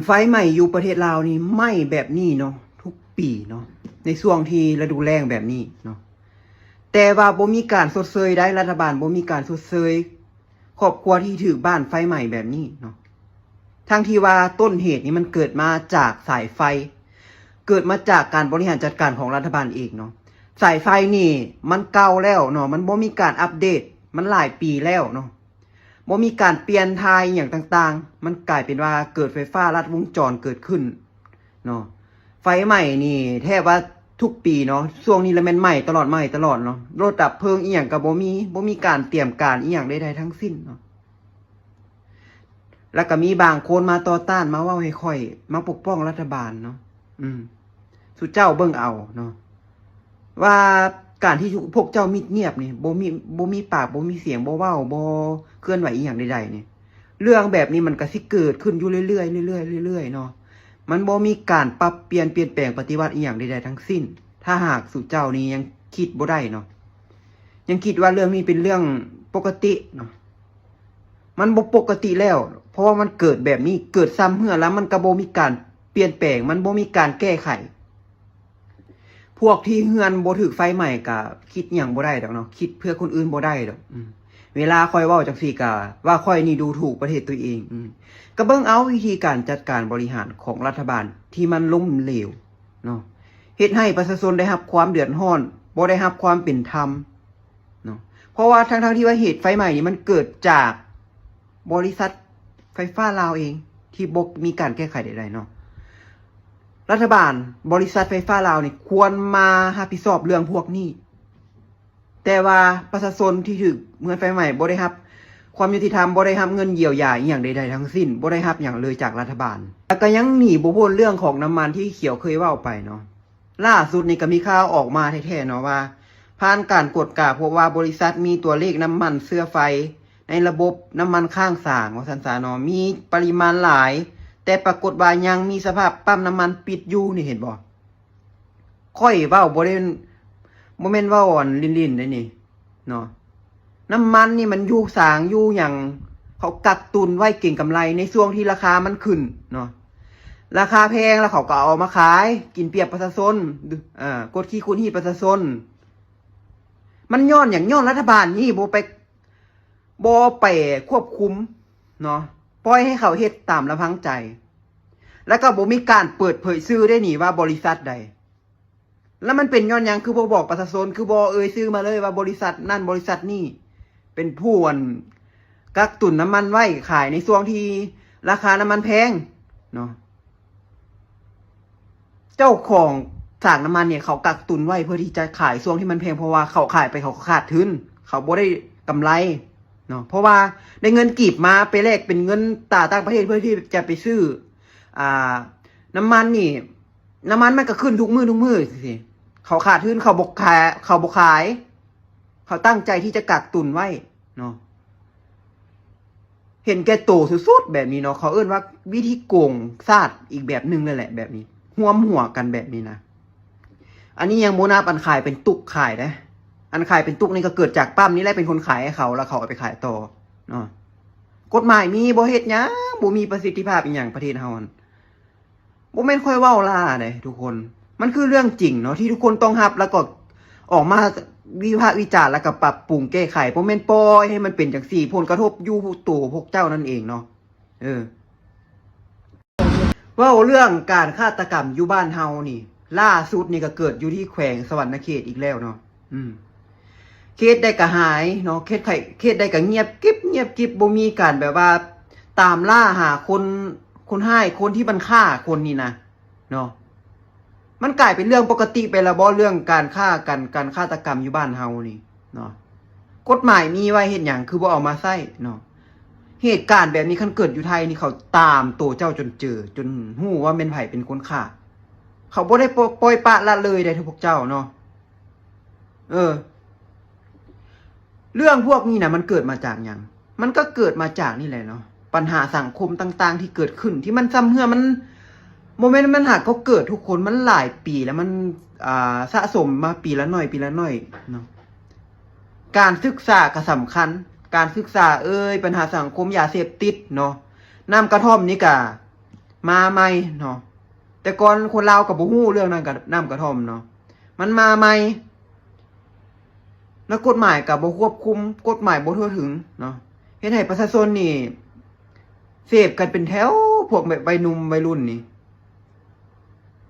ໄຟໄໝ້ຢູ່ປະເທດລາວນີ້ໄໝ້ແບບນີ້ເນາະ ທຸກປີເນາະ ໃນຊ່ວງທີ່ລະດູແລ້ງແບບນີ້ເນາະ ແຕ່ວ່າບໍ່ມີການຊົດເຊີຍໃດ໋ ລັດຖະບານບໍ່ມີການຊົດເຊີຍຄອບຄົວທີ່ຖືກບ້ານໄຟໄໝ້ແບບນີ້ເນາະ ທັງທີ່ວ່າຕົ້ນເຫດນີ້ມັນເກີດມາຈາກສາຍໄຟ ເກີດມາຈາກການບໍລິຫານຈັດການຂອງລັດຖະບານເອງເນາະ ສາຍໄຟນີ້ມັນເກົ່າແລ້ວເນາະ ມັນບໍ່ມີການອັບເດດ ມັນຫຼາຍປີແລ້ວເນາະ ບໍ່ມີການປ່ຽນຖ່າຍອີ່ຫຍັງຕ່າງໆ ມັນກາຍເປັນວ່າເກີດໄຟຟ້າລັດວົງຈອນເກີດຂຶ້ນເນາະ ໄຟໄໝ້ນີ້ແທບວ່າທຸກປີເນາະ ຊ່ວງນີ້ລະແມ່ນໄໝ້ຕະຫຼອດ ໄໝ້ຕະຫຼອດເນາະ ລົດດັບເພີງອີ່ຫຍັງກໍບໍ່ມີ ບໍ່ມີການຕຽມການອີ່ຫຍັງໃດໆທັງສິ້ນເນາະ ແລ້ວກໍມີບາງຄົນມາຕໍ່ຕ້ານ ມາເວົ້າໃຫ້ຂ້ອຍ ມາປົກປ້ອງລັດຖະບານເນາະ ອືມ ສູ່ເຈົ້າເບິ່ງເອົາເນາະ ວ່າການທີ່ພວກເຈົ້າມິດງຽບນີ້ ບໍ່ມີ ບໍ່ມີປາກ ບໍ່ມີສຽງ ບໍ່ເວົ້າ ບໍ່ເຄື່ອນໄຫວອີ່ຫຍັງໃດໆນີ້ ເລື່ອງແບບນີ້ມັນກໍຊິເກີດຂຶ້ນຢູ່ເລື້ອຍໆ ເລື້ອຍໆ ເລື້ອຍໆເນາະ ມັນບໍ່ມີການປັບປ່ຽນ ປ່ຽນແປງ ປະຕິວັດອີ່ຫຍັງໃດໆທັງສິ້ນ ຖ້າຫາກສູ່ເຈົ້ານີ້ຍັງຄິດບໍ່ໄດ້ເນາະ ຍັງຄິດວ່າເລື່ອງນີ້ເປັນເລື່ອງປົກກະຕິເນາະ ມັນບໍ່ປົກກະຕິແລ້ວ ເພາະວ່າມັນເກີດແບບນີ້ ເກີດຊ້ຳເຮື້ອ ແລ້ວມັນກໍບໍ່ມີການປ່ຽນແປງ ມັນບໍ່ມີການແກ້ໄຂ ພວກທີ່ເຮືອນບໍ່ຖືກໄຟໄໝ້ກໍຄິດຫຍັງບໍ່ໄດ້ດອກເນາະ ຄິດເພື່ອຄົນອື່ນບໍ່ໄດ້ດອກ ອືມ ເວລາຂ້ອຍເວົ້າຈັ່ງຊີ້ກໍວ່າຂ້ອຍນີ້ດູຖູກປະເທດຕົວເອງ ອືມ ກໍເບິ່ງເອົາວິທີການຈັດການບໍລິຫານຂອງລັດຖະບານທີ່ມັນລົ້ມເຫຼວເນາະ ເຮັດໃຫ້ປະຊາຊົນໄດ້ຮັບຄວາມເດືອດຮ້ອນ ບໍ່ໄດ້ຮັບຄວາມເປັນທຳເນາະ ເພາະວ່າທັງໆທີ່ວ່າເຫດໄຟໄໝ້ນີ້ມັນເກີດຈາກ ບໍລິສັດໄຟຟ້າລາວເອງ ທີ່ບໍ່ມີການແກ້ໄຂໃດໆເນາະ ລັດຖະບານ ບໍລິສັດໄຟຟ້າລາວນີ້ຄວນມາຮັບຜິດຊອບເລື່ອງພວກນີ້ ແຕ່ວ່າປະຊາຊົນທີ່ຖືກເຮືອນໄຟໄໝ້ບໍ່ໄດ້ຮັບຄວາມຍຸຕິທຳ ບໍ່ໄດ້ຮັບເງິນຢຽວຢາອີ່ຫຍັງໃດໆທັງສິ້ນ ບໍ່ໄດ້ຮັບຫຍັງເລີຍຈາກລັດຖະບານ ແລ້ວກໍຍັງໜີບໍ່ພົ້ນເລື່ອງຂອງນ້ຳມັນທີ່ຂຽວເຄີຍເວົ້າໄປເນາະ ລ່າສຸດນີ້ກໍມີຂ່າວອອກມາແທ້ໆເນາະວ່າ ຜ່ານການກວດກາພົບວ່າບໍລິສັດມີຕົວເລກນ້ຳມັນເຊື້ອໄຟໃນລະບົບນ້ຳມັນຄ້າງສາງ ວ່າຊັ້ນຊະເນາະ ມີປະລິມານຫຼາຍ ແຕ່ປາກົດວ່າຍັງມີສະພາບປ້ຳນ້ຳມັນປິດຢູ່ ນີ້ເຫັນບໍ່? ຂ້ອຍເວົ້າບໍ່ໄດ້ ບໍ່ແມ່ນເວົ້າອັນຫຼິ້ນໆເດ້ນີ້ເນາະ ນ້ຳມັນນີ້ມັນຢູ່ສາງຢູ່ຫຍັງ ເຂົາກັກຕຸນໄວ້ເກັງກຳໄລໃນຊ່ວງທີ່ລາຄາມັນຂຶ້ນເນາະ ລາຄາແພງແລ້ວເຂົາກໍເອົາມາຂາຍ ກິນປຽບປະຊາຊົນ ເອີ ກົດຂີ່ຂູດຮີດປະຊາຊົນ ມັນຍ້ອນຫຍັງ? ຍ້ອນລັດຖະບານນີ້ບໍ່ໄປ ບໍ່ໄປຄວບຄຸມເນາະ ປ່ອຍໃຫ້ເຂົາເຮັດຕາມລຳພັງໃຈ ແລ້ວກໍບໍ່ມີການເປີດເຜີຍຊື່ເດ້ນີ້ວ່າບໍລິສັດໃດ ແລ້ວມັນເປັນຍ້ອນຫຍັງ? ຄືບໍ່ບອກປະຊາຊົນ? ຄືບໍ່ເອີ່ຍຊື່ມາເລີຍວ່າບໍລິສັດນັ້ນບໍລິສັດນີ້ ເປັນຜູ້ອັນກັກຕຸນນ້ຳມັນໄວ້ຂາຍໃນຊ່ວງທີ່ລາຄານ້ຳມັນແພງເນາະ ເຈົ້າຂອງສາງນ້ຳມັນນີ້ ເຂົາກັກຕຸນໄວ້ເພື່ອທີ່ຈະຂາຍຊ່ວງທີ່ມັນແພງ ເພາະວ່າເຂົາຂາຍໄປເຂົາກໍຂາດທຶນ ເຂົາບໍ່ໄດ້ກຳໄລເນາະ ເພາະວ່າໄດ້ເງິນກີບມາໄປແລກເປັນເງິນຕາຕ່າງປະເທດ ເພື່ອທີ່ຈະໄປຊື້ ອ່າ ນ້ຳມັນນີ້ ນ້ຳມັນມັນກໍຂຶ້ນທຸກມື້ທຸກມື້ຊີ້ ເຂົາຂາດທຶນ ເຂົາບໍ່ຂາຍ ເຂົາບໍ່ຂາຍ ເຂົາຕັ້ງໃຈທີ່ຈະກັກຕຸນໄວ້ເນາະ ເຫັນແກ່ໂຕສຸດໆແບບນີ້ເນາະ ເຂົາເອີ້ນວ່າວິທີໂກງຊາດອີກແບບໜຶ່ງເລີຍແຫຼະ ແບບນີ້ ຮວມຫົວກັນແບບນີ້ນະ ອັນນີ້ຍັງບໍ່ນັບອັນຂາຍເປັນຕຸກຂາຍເດ້ ອັນຂາຍເປັນຕຸກນີ້ກໍເກີດຈາກປ້ຳນີ້ແຫຼະເປັນຄົນຂາຍໃຫ້ເຂົາ ແລ້ວເຂົາເອົາໄປຂາຍຕໍ່ເນາະ ກົດໝາຍມີ ບໍ່ເຮັດຫຍັງ ບໍ່ມີປະສິດທິພາບອີ່ຫຍັງ ປະເທດເຮົາຫັ້ນ ບໍ່ແມ່ນຂ້ອຍເວົ້າລ້າເດ້ທຸກຄົນ ມັນຄືເລື່ອງຈິງເນາະ ທີ່ທຸກຄົນຕ້ອງຮັບ ແລ້ວກໍອອກມາວິພາກວິຈານ ແລ້ວກໍປັບປຸງແກ້ໄຂ ບໍ່ແມ່ນປ່ອຍໃຫ້ມັນເປັນຈັ່ງຊີ້ ຜົນກະທົບຢູ່ໂຕພວກເຈົ້ານັ້ນເອງເນາະ ເອີ ເວົ້າເລື່ອງການຄາດຕະກຳຢູ່ບ້ານເຮົານີ້ ລ່າສຸດນີ້ກໍເກີດຢູ່ທີ່ແຂວງສະຫວັນນະເຂດອີກແລ້ວເນາະ ອືມ ເຂດໃດກໍຫາຍເນາະ ເຂດໃດ ເຂດໃດກໍງຽບກິບ ງຽບກິບ ບໍ່ມີການແບບວ່າຕາມລ່າຫາຄົນ ຄົນຮ້າຍ ຄົນທີ່ມັນຂ້າຄົນນີ້ນະເນາະ ມັນກາຍເປັນເລື່ອງປົກກະຕິໄປແລ້ວບໍ ເລື່ອງການຂ້າກັນ ການຄາດຕະກຳຢູ່ບ້ານເຮົານີ້ເນາະ ກົດໝາຍມີໄວ້ເຮັດຫຍັງ ຄືບໍ່ເອົາມາໃຊ້ເນາະ ເຫດການແບບນີ້ຄັນເກີດຢູ່ໄທນີ້ ເຂົາຕາມໂຕເຈົ້າຈົນເຈີ ຈົນຮູ້ວ່າແມ່ນໃຜເປັນຄົນຂ້າ ເຂົາບໍ່ໄດ້ປ່ອຍປະລະເລີຍເດ້ພວກເຈົ້າເນາະ ເອີ ເລື່ອງພວກນີ້ນະ ມັນເກີດມາຈາກຫຍັງ? ມັນກໍເກີດມາຈາກນີ້ແຫຼະເນາະ ບັນຫາສັງຄົມຕ່າງໆທີ່ເກີດຂຶ້ນ ທີ່ມັນຊ້ຳເຮື້ອ ມັນບໍ່ແມ່ນ ມັນຫາກໍເກີດທຸກຄົນ ມັນຫຼາຍປີແລ້ວ ມັນ ອ່າ ສະສົມມາປີລະໜ້ອຍ ປີລະໜ້ອຍເນາະ ການສຶກສາກໍສຳຄັນ ການສຶກສາເອີຍ ບັນຫາສັງຄົມ ຢາເສບຕິດເນາະ ນ້ຳກະທ່ອມນີ້ກະ ມາໃໝ່ເນາະ. ແຕ່ກ່ອນຄົນລາວກໍບໍ່ຮູ້ເລື່ອງນ້ຳກະ ນ້ຳກະທ່ອມເນາະ ມັນມາໃໝ່ ແລ້ວກົດໝາຍກໍບໍ່ຄວບຄຸມ ກົດໝາຍບໍ່ທົ່ວເຖິງເນາະ ເຮັດໃຫ້ປະຊາຊົນນີ້ເສບກັນເປັນແຖວ ພວກໄວໜຸ່ມໄວລຸ້ນນີ້.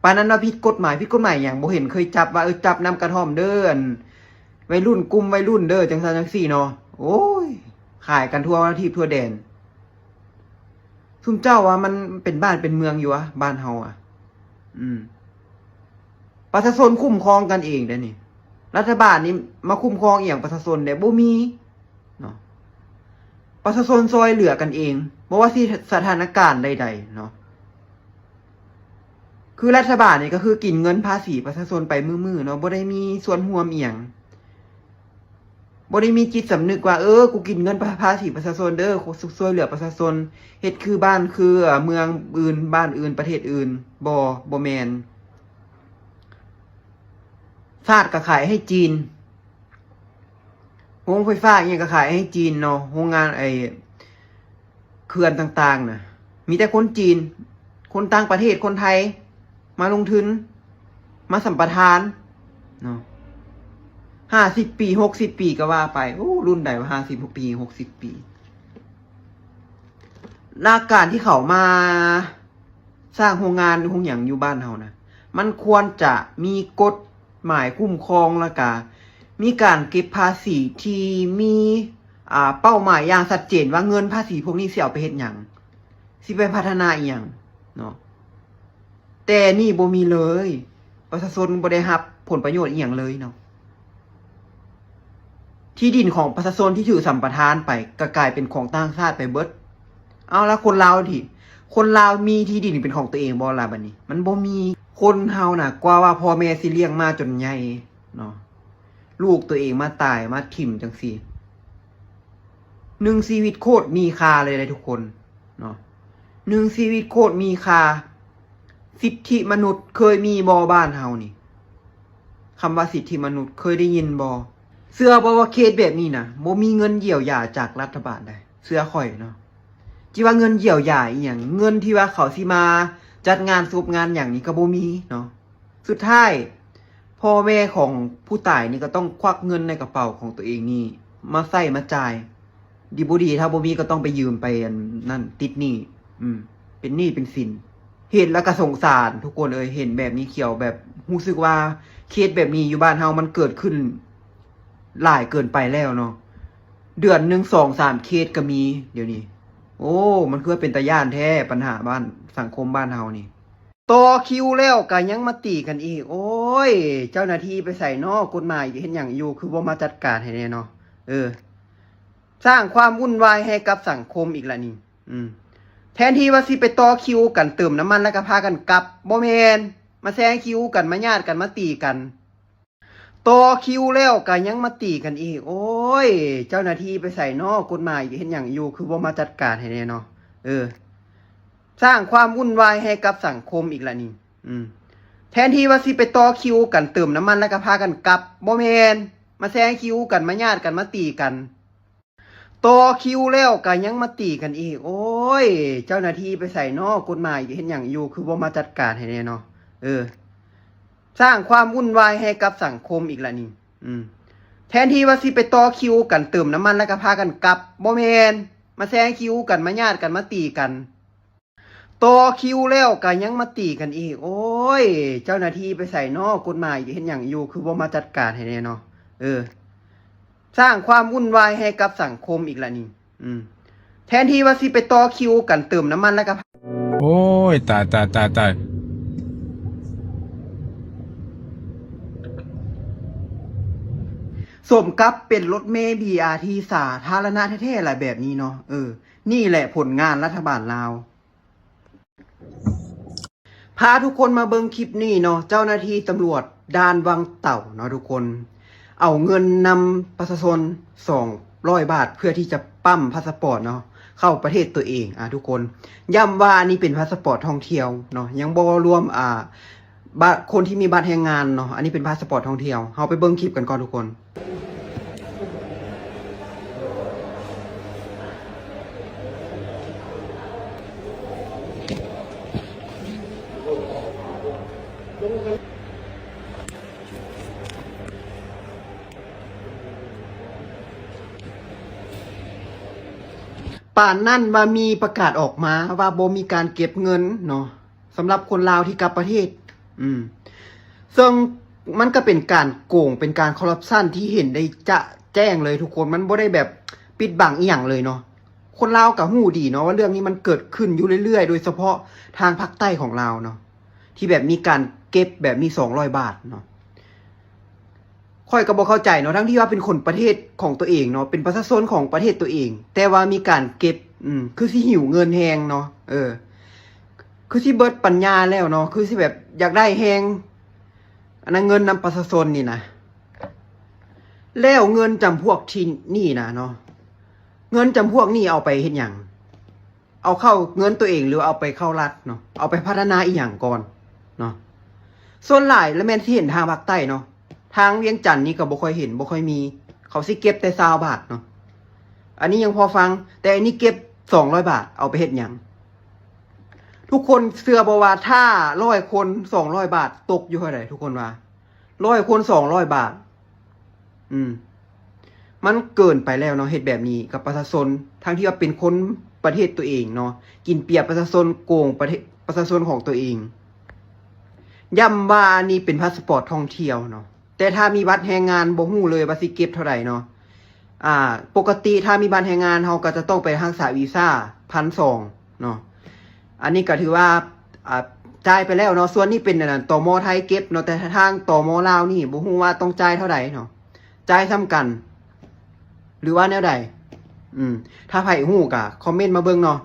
ປານນັ້ນວ່າຜິດກົດໝາຍ ຜິດກົດໝາຍຫຍັງ ບໍ່ເຫັນເຄີຍຈັບວ່າ ເອີ ຈັບນ້ຳກະທ່ອມເດີ ອັນໄວລຸ້ນ ກຸ່ມໄວລຸ້ນເດີ ຈັ່ງຊັ້ນຈັ່ງຊີ້ເນາະ. ໂອ້ຍ ຂາຍກັນທົ່ວທີບທົ່ວແດນ. ຊຸມເຈົ້າວ່າມັນເປັນບ້ານເປັນເມືອງຢູ່ຫວາ ບ້ານເຮົາອະ. ອືມ ປະຊາຊົນຄຸ້ມຄອງກັນເອງເດ້ນີ້ ລັດຖະບານນີ້ມາຄຸ້ມຄອງອີ່ຫຍັງປະຊາຊົນເດ້ ບໍ່ມີເນາະ. ປະຊາຊົນຊ່ອຍເຫຼືອກັນເອງ ບໍ່ວ່າຊິສະຖານະການໃດໆເນາະ. ຄືລັດຖະບານນີ້ກໍຄືກິນເງິນພາສີປະຊາຊົນໄປມື້ໆເນາະ ບໍ່ໄດ້ມີສ່ວນຮ່ວມອີ່ຫຍັງ. ບໍ່ໄດ້ມີຈິດສຳນຶກວ່າ ເອີ ກູກິນເງິນພາ ພາສີປະຊາຊົນເດີ ກູຊ່ວຍເຫຼືອປະຊາຊົນ ເຮັດຄືບ້ານຄືເມືອງອື່ນ ບ້ານອື່ນ ປະເທດອື່ນ. ບໍ່ ບໍ່ແມ່ນ. ຊາດກໍຂາຍໃຫ້ຈີນ ໂຮງໄຟຟ້າອີ່ຫຍັງກໍຂາຍໃຫ້ຈີນເນາະ ໂຮງງານ ໄອ້ ເຂື່ອນຕ່າງໆນະ ມີແຕ່ຄົນຈີນ ຄົນຕ່າງປະເທດ ຄົນໄທ ມາລົງທຶນ ມາສຳປະທານເນາະ ຫ້າສິບປີ ຫົກສິບປີກໍວ່າໄປ. ໂອ້ ລຸ້ນໃດວ່າຫ້າສິບປີ ຫົກສິບປີ. ນາການທີ່ເຂົາມາສ້າງໂຮງງານໂຮງຫຍັງຢູ່ບ້ານເຮົານະ ມັນຄວນຈະມີກົດໝາຍຄຸ້ມຄອງ ແລ້ວກະມີການເກັບພາສີທີ່ມີ ອ່າ ເປົ້າໝາຍຢ່າງຊັດເຈນວ່າເງິນພາສີພວກນີ້ຊິເອົາໄປເຮັດຫຍັງ ຊິໄປພັດທະນາອີ່ຫຍັງເນາະ. ແຕ່ນີ້ບໍ່ມີເລີຍ ປະຊາຊົນບໍ່ໄດ້ຮັບຜົນປະໂຫຍດອີ່ຫຍັງເລີຍເນາະ. ທີ່ດິນຂອງປະຊາຊົນທີ່ຖືກສຳປະທານໄປ ກໍກາຍເປັນຂອງຕ່າງຊາດໄປເບິດ. ເອົາລະ ຄົນລາວທີ່ ຄົນລາວມີທີ່ດິນເປັນຂອງຕົວເອງບໍ່ລະ? ບັດນີ້ມັນບໍ່ມີ. ຄົນເຮົານະ ກວ່າວ່າພໍ່ແມ່ຊິລ້ຽງມາຈົນໃຫຍ່ເນາະ ລູກຕົວເອງມາຕາຍມາຖິ້ມຈັ່ງຊີ້. ໜຶ່ງຊີວິດໂຄດມີຄ່າເລີຍເດ້ທຸກຄົນເນາະ ໜຶ່ງຊີວິດໂຄດມີຄ່າ. ສິດທິມະນຸດເຄີຍມີບໍ່ບ້ານເຮົານີ້? ຄຳວ່າສິດທິມະນຸດເຄີຍໄດ້ຍິນບໍ່? ເຊື່ອບໍ່ວ່າເຄສແບບນີ້ນະ ບໍ່ມີເງິນຢຽວຢາຈາກລັດຖະບານໃດ ເຊື່ອຂ້ອຍເນາະ. ຊິວ່າເງິນຢຽວຢາອີ່ຫຍັງ ເງິນທີ່ວ່າເຂົາຊິມາຈັດງານສົບງານຫຍັງນີ້ກໍບໍ່ມີເນາະ. ສຸດທ້າຍ ພໍ່ແມ່ຂອງຜູ້ຕາຍນີ້ກໍຕ້ອງຄວັກເງິນໃນກະເປົາຂອງຕົວເອງນີ້ມາໃຊ້ມາຈ່າຍ. ດີບໍ່ດີ ຖ້າບໍ່ມີກໍຕ້ອງໄປຢືມໄປອັນນັ້ນ ຕິດໜີ້ ອືມ ເປັນໜີ້ເປັນສິນ. ເຫັນແລ້ວກໍສົງສານທຸກຄົນເອີຍ ເຫັນແບບນີ້ຂຽວແບບ ຮູ້ສຶກວ່າເຄສແບບນີ້ຢູ່ບ້ານເຮົາມັນເກີດຂຶ້ນຫຼາຍເກີນໄປແລ້ວເນາະ. ເດືອນໜຶ່ງສອງສາມເຄສກໍມີດຽວນີ້. ໂອ້ ມັນຄືວ່າເປັນຕາຢ້ານແທ້ ບັນຫາບ້ານ ສັງຄົມບ້ານເຮົານີ້. ຕໍ່ຄິວແລ້ວກໍຍັງມາຕີກັນອີກ. ໂອ້ຍ ເຈົ້າໜ້າທີ່ໄປໃສເນາະ? ກົດໝາຍເຮັດຫຍັງຢູ່? ຄືບໍ່ມາຈັດການໃຫ້ແດ່ເນາະ? ເອີ ສ້າງຄວາມວຸ່ນວາຍໃຫ້ກັບສັງຄົມອີກລະນີ້. ອືມ ແທນທີ່ວ່າຊິໄປຕໍ່ຄິວກັນເຕີມນ້ຳມັນ ແລ້ວກໍພາກັນກັບ, ບໍ່ແມ່ນ ມາແຊງຄິວກັນ ມາຍາດກັນ ມາຕີກັນ. ຕໍ່ຄິວແລ້ວກໍຍັງມາຕີກັນອີກ. ໂອ້ຍ ເຈົ້າໜ້າທີ່ໄປໃສເນາະ? ກົດໝາຍເຮັດຫຍັງຢູ່? ຄືບໍ່ມາຈັດການໃຫ້ແດ່ເນາະ? ເອີ ສ້າງຄວາມວຸ່ນວາຍໃຫ້ກັບສັງຄົມອີກລະນີ້. ອືມ ແທນທີ່ວ່າຊິໄປຕໍ່ຄິວກັນເຕີມນ້ຳມັນ ແລ້ວກໍພາກັນກັບ, ບໍ່ແມ່ນ ມາແຊງຄິວກັນ ມາຍາດກັນ ມາຕີກັນ. ຕໍ່ຄິວແລ້ວກໍຍັງມາຕີກັນອີກ. ໂອ້ຍ ເຈົ້າໜ້າທີ່ໄປໃສເນາະ? ກົດໝາຍເຮັດຫຍັງຢູ່? ຄືບໍ່ມາຈັດການໃຫ້ແດ່ເນາະ? ເອີ ສ້າງຄວາມວຸ່ນວາຍໃຫ້ກັບສັງຄົມອີກລະນີ້. ອືມ ແທນທີ່ວ່າຊິໄປຕໍ່ຄິວກັນເຕີມນ້ຳມັນ ແລ້ວກໍພາກັນກັບ, ບໍ່ແມ່ນ ມາແຊງຄິວກັນ ມາຍາດກັນ ມາຕີກັນ. ຕໍ່ຄິວແລ້ວກໍຍັງມາຕີກັນອີກ. ໂອ້ຍ ເຈົ້າໜ້າທີ່ໄປໃສເນາະ? ກົດໝາຍເຮັດຫຍັງຢູ່? ຄືບໍ່ມາຈັດການໃຫ້ແດ່ເນາະ? ເອີ ສ້າງຄວາມວຸ່ນວາຍໃຫ້ກັບສັງຄົມອີກລະນີ້. ອືມ ແທນທີ່ວ່າຊິໄປຕໍ່ຄິວກັນເຕີມນ້ຳມັນ ແລ້ວກໍ ໂອ້ຍ ຕາຍ ຕາຍ ຕາຍ ຕາຍ. ສົມກັບເປັນລົດເມ ບີອາທີ ສາທາລະນະແທ້ໆລະແບບນີ້ເນາະ. ເອີ ນີ້ແຫຼະຜົນງານລັດຖະບານລາວ. ພາທຸກຄົນມາເບິ່ງຄລິບນີ້ເນາະ. ເຈົ້າໜ້າທີ່ຕຳຫຼວດດ່ານວັງເຕົ່າເນາະທຸກຄົນ ເອົາເງິນນຳປະຊາຊົນສອງຮ້ອຍບາດ ເພື່ອທີ່ຈະປ້ຳພາສະປອດເນາະ ເຂົ້າປະເທດຕົວເອງ. ອ່າ ທຸກຄົນ ຢ້ຳວ່າອັນນີ້ເປັນພາສະປອດທ່ອງທ່ຽວເນາະ ຍັງບໍ່ລວມ ອ່າ ບາດ ຄົນທີ່ມີບັດແຮງງານເນາະ. ອັນນີ້ເປັນພາສະປອດທ່ອງທ່ຽວ. ເຮົາໄປເບິ່ງຄລິບກັນກ່ອນທຸກຄົນ. ປານນັ້ນວ່າມີປະກາດອອກມາວ່າບໍ່ມີການເກັບເງິນເນາະ ສຳລັບຄົນລາວທີ່ກັບປະເທດ ອືມ ເຊິ່ງມັນກໍເປັນການໂກງ ເປັນການຄໍຣັບຊັນທີ່ເຫັນໄດ້ຈະແຈ້ງເລີຍທຸກຄົນ ມັນບໍ່ໄດ້ແບບປິດບັງອີ່ຫຍັງເລີຍເນາະ. ຄົນລາວກໍຮູ້ດີເນາະວ່າເລື່ອງນີ້ມັນເກີດຂຶ້ນຢູ່ເລື້ອຍໆ ໂດຍສະເພາະທາງພາກໃຕ້ຂອງລາວເນາະ ທີ່ແບບມີການເກັບແບບນີ້ສອງຮ້ອຍບາດເນາະ. ຂ້ອຍກໍບໍ່ເຂົ້າໃຈເນາະ ທັງທີ່ວ່າເປັນຄົນປະເທດຂອງຕົວເອງເນາະ ເປັນປະຊາຊົນຂອງປະເທດຕົວເອງ ແຕ່ວ່າມີການເກັບ ອືມ ຄືຊິຫິວເງິນແຮງເນາະ ເອີ ຄືຊິເບິດປັນຍາແລ້ວເນາະ ຄືຊິແບບຢາກໄດ້ແຮງ ອັນນັ້ນເງິນນຳປະຊາຊົນນີ້ນະ ແລ້ວເງິນຈຳພວກທີ່ນີ້ນະເນາະ ເງິນຈຳພວກນີ້ເອົາໄປເຮັດຫຍັງ? ເອົາເຂົ້າເງິນຕົວເອງ ຫຼືວ່າເອົາໄປເຂົ້າລັດເນາະ ເອົາໄປພັດທະນາອີ່ຫຍັງກ່ອນເນາະ. ສ່ວນຫຼາຍລະແມ່ນຊິເຫັນທາງພາກໃຕ້ເນາະ ທາງວຽງຈັນນີ້ກໍບໍ່ຄ່ອຍເຫັນ ບໍ່ຄ່ອຍມີ ເຂົາຊິເກັບແຕ່ຊາວບາດເນາະ ອັນນີ້ຍັງພໍຟັງ ແຕ່ອັນນີ້ເກັບສອງຮ້ອຍບາດ ເອົາໄປເຮັດຫຍັງ? ທຸກຄົນເຊື່ອບໍ່ວ່າຖ້າຮ້ອຍຄົນສອງຮ້ອຍບາດຕົກຢູ່ເທົ່າໃດ? ທຸກຄົນວ່າຮ້ອຍຄົນສອງຮ້ອຍບາດ ອືມ ມັນເກີນໄປແລ້ວເນາະ ເຮັດແບບນີ້ກັບປະຊາຊົນ ທັງທີ່ວ່າເປັນຄົນປະເທດຕົວເອງເນາະ ກິນປຽບປະຊາຊົນ ໂກງປະເທດ ປະຊາຊົນຂອງຕົວເອງ. ຢ້ຳວ່າອັນນີ້ເປັນພາສປອດທ່ອງທ່ຽວເນາະ ແຕ່ຖ້າມີບັດແຮງງານບໍ່ຮູ້ເລີຍວ່າຊິເກັບເທົ່າໃດເນາະ. ອ່າ ປົກກະຕິຖ້າມີບັດແຮງງານ ເຮົາກໍຈະຕ້ອງໄປຮັກສາວີຊາພັນສອງເນາະ ອັນນີ້ກໍຖືວ່າ ອ່າ ຈ່າຍໄປແລ້ວເນາະ. ສ່ວນນີ້ເປັນ ອັນນັ້ນ ຕມ ໄທເກັບເນາະ ແຕ່ທາງ ຕມ ລາວນີ້ບໍ່ຮູ້ວ່າຕ້ອງຈ່າຍເທົ່າໃດເນາະ ຈ່າຍສ່ຳກັນ ຫຼືວ່າແນວໃດ? ອືມ ຖ້າໃຜຮູ້ກໍຄອມເມັນມາເບິ່ງເນາະ.